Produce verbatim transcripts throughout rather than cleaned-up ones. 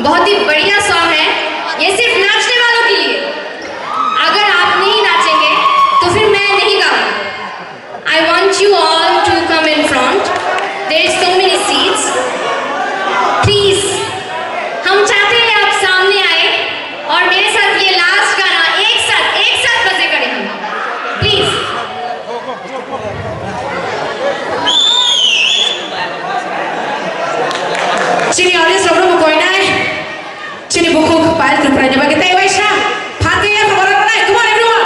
बहुत ही बढ़िया सॉन्ग है। ये सिर्फ नाचने वालों के लिए। अगर आप नहीं नाचेंगे तो फिर मैं नहीं गाऊंगा। I want you all to come in front. There is so many seats. Please, हम चाहते हैं आप सामने आए और मेरे साथ ये लास्ट गाना एक साथ, एक साथ मजे करें हम। Please. Chini audience rok no koinai. Chini bukhuk Payal Tripura ni bagwi tei waisa phatwi ya khobor rwnai. Come on, everyone.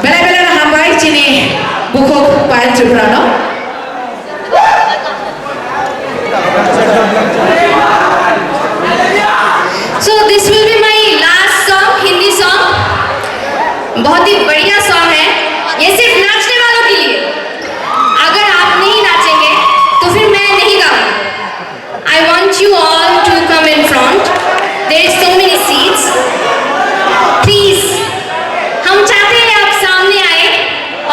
Belai belai no hambai chini bukhuk Payal Tripura no. So this will be my last song, Hindi song. बहुत ही बढ़िया सॉन्ग है। ये सिर्फ नाचने वालों के लिए। अगर आप नहीं नाचेंगे तो फिर मैं नहीं गाऊंगा। I want you all to come in front. There is so many seats. Please, हम चाहते हैं आप सामने आए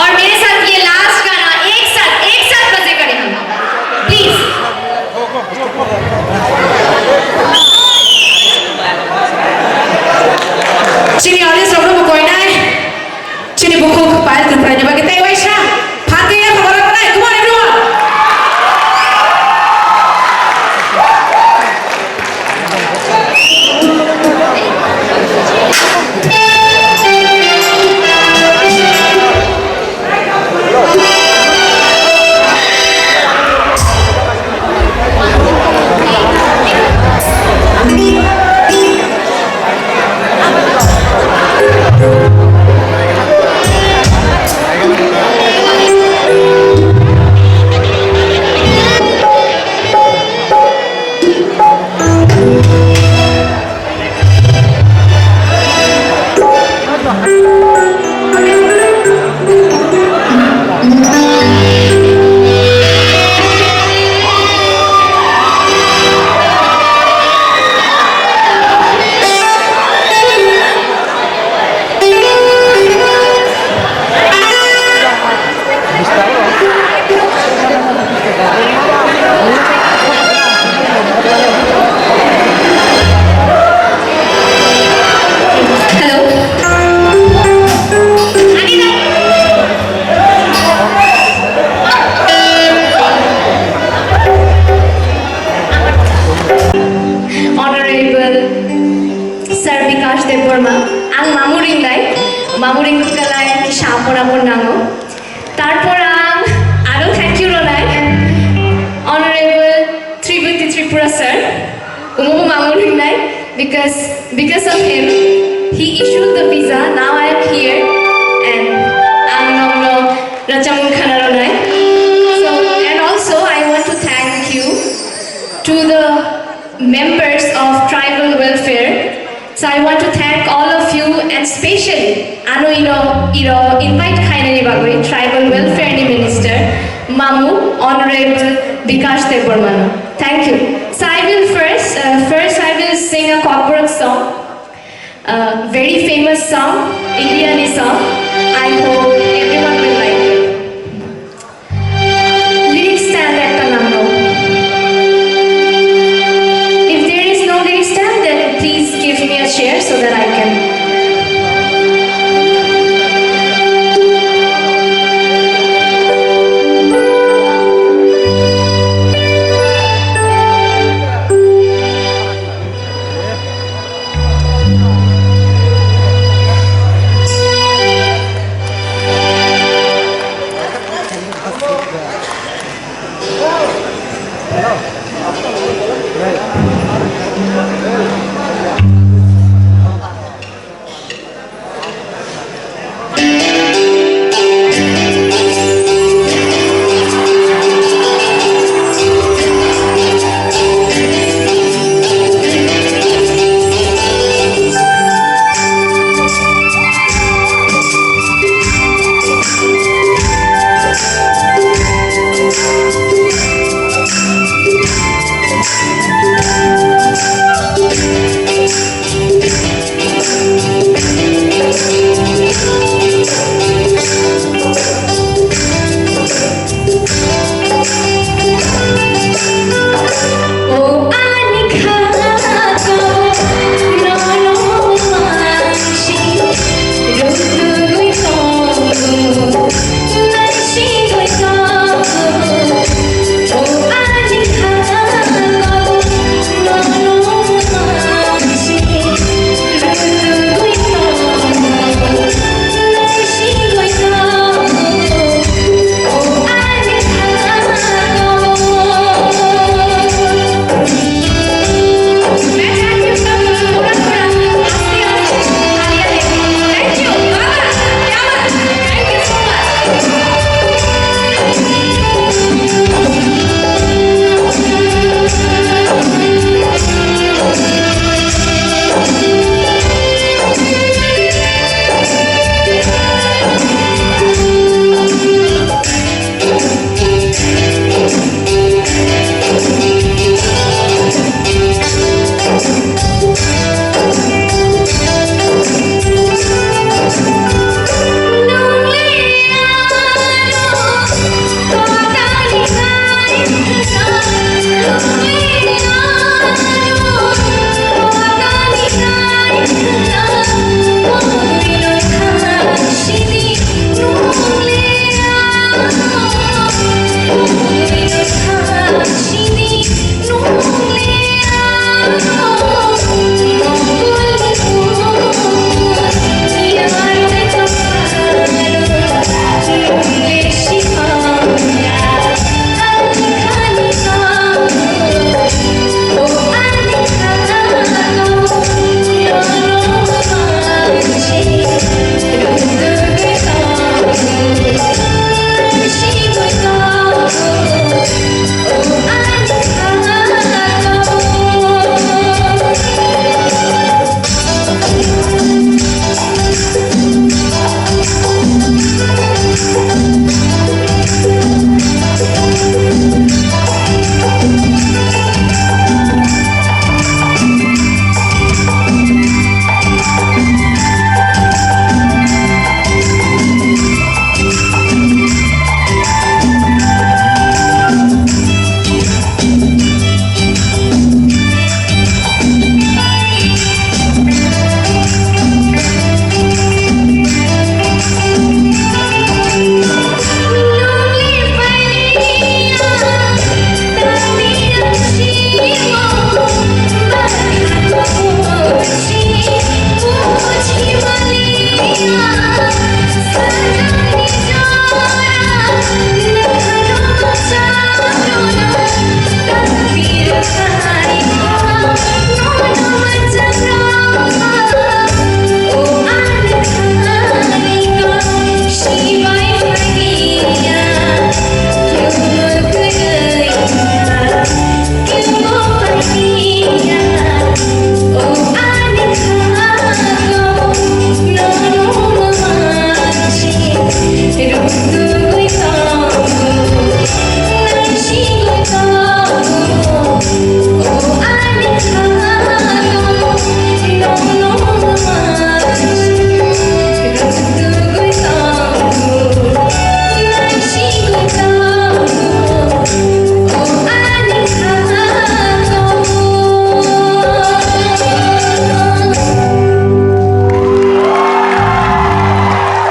और मेरे साथ ये लास्ट गाना एक साथ, एक साथ मजे करें हम। Please. Chini audience rok no koinai. Chini bukhuk Payal Tripura ni bagwi tei waisa phan khe yaphang rok nai. Come on, everyone. Hello. Honorable Sir Bikash Debbarma, ang Mamuring lai, Mamuring kukalai, Shapura Purnango. Tarpor ang aro thank you ronai Honorable Tribhuti Tripura sir, umo Mamuring lai, because, because of him, he issued the visa. Now I am here and ang nongno racham khana ronai. So, and also I want to thank you to the members of tribal welfare. So I want to thank all of you and specially ano ino iro invite khainani bagwi tribal welfare ni minister Mamu Honorable Bikash Debbarmano. Thank you. So I will first, uh, first I will sing a Kokborok song, a very famous song, India ni song.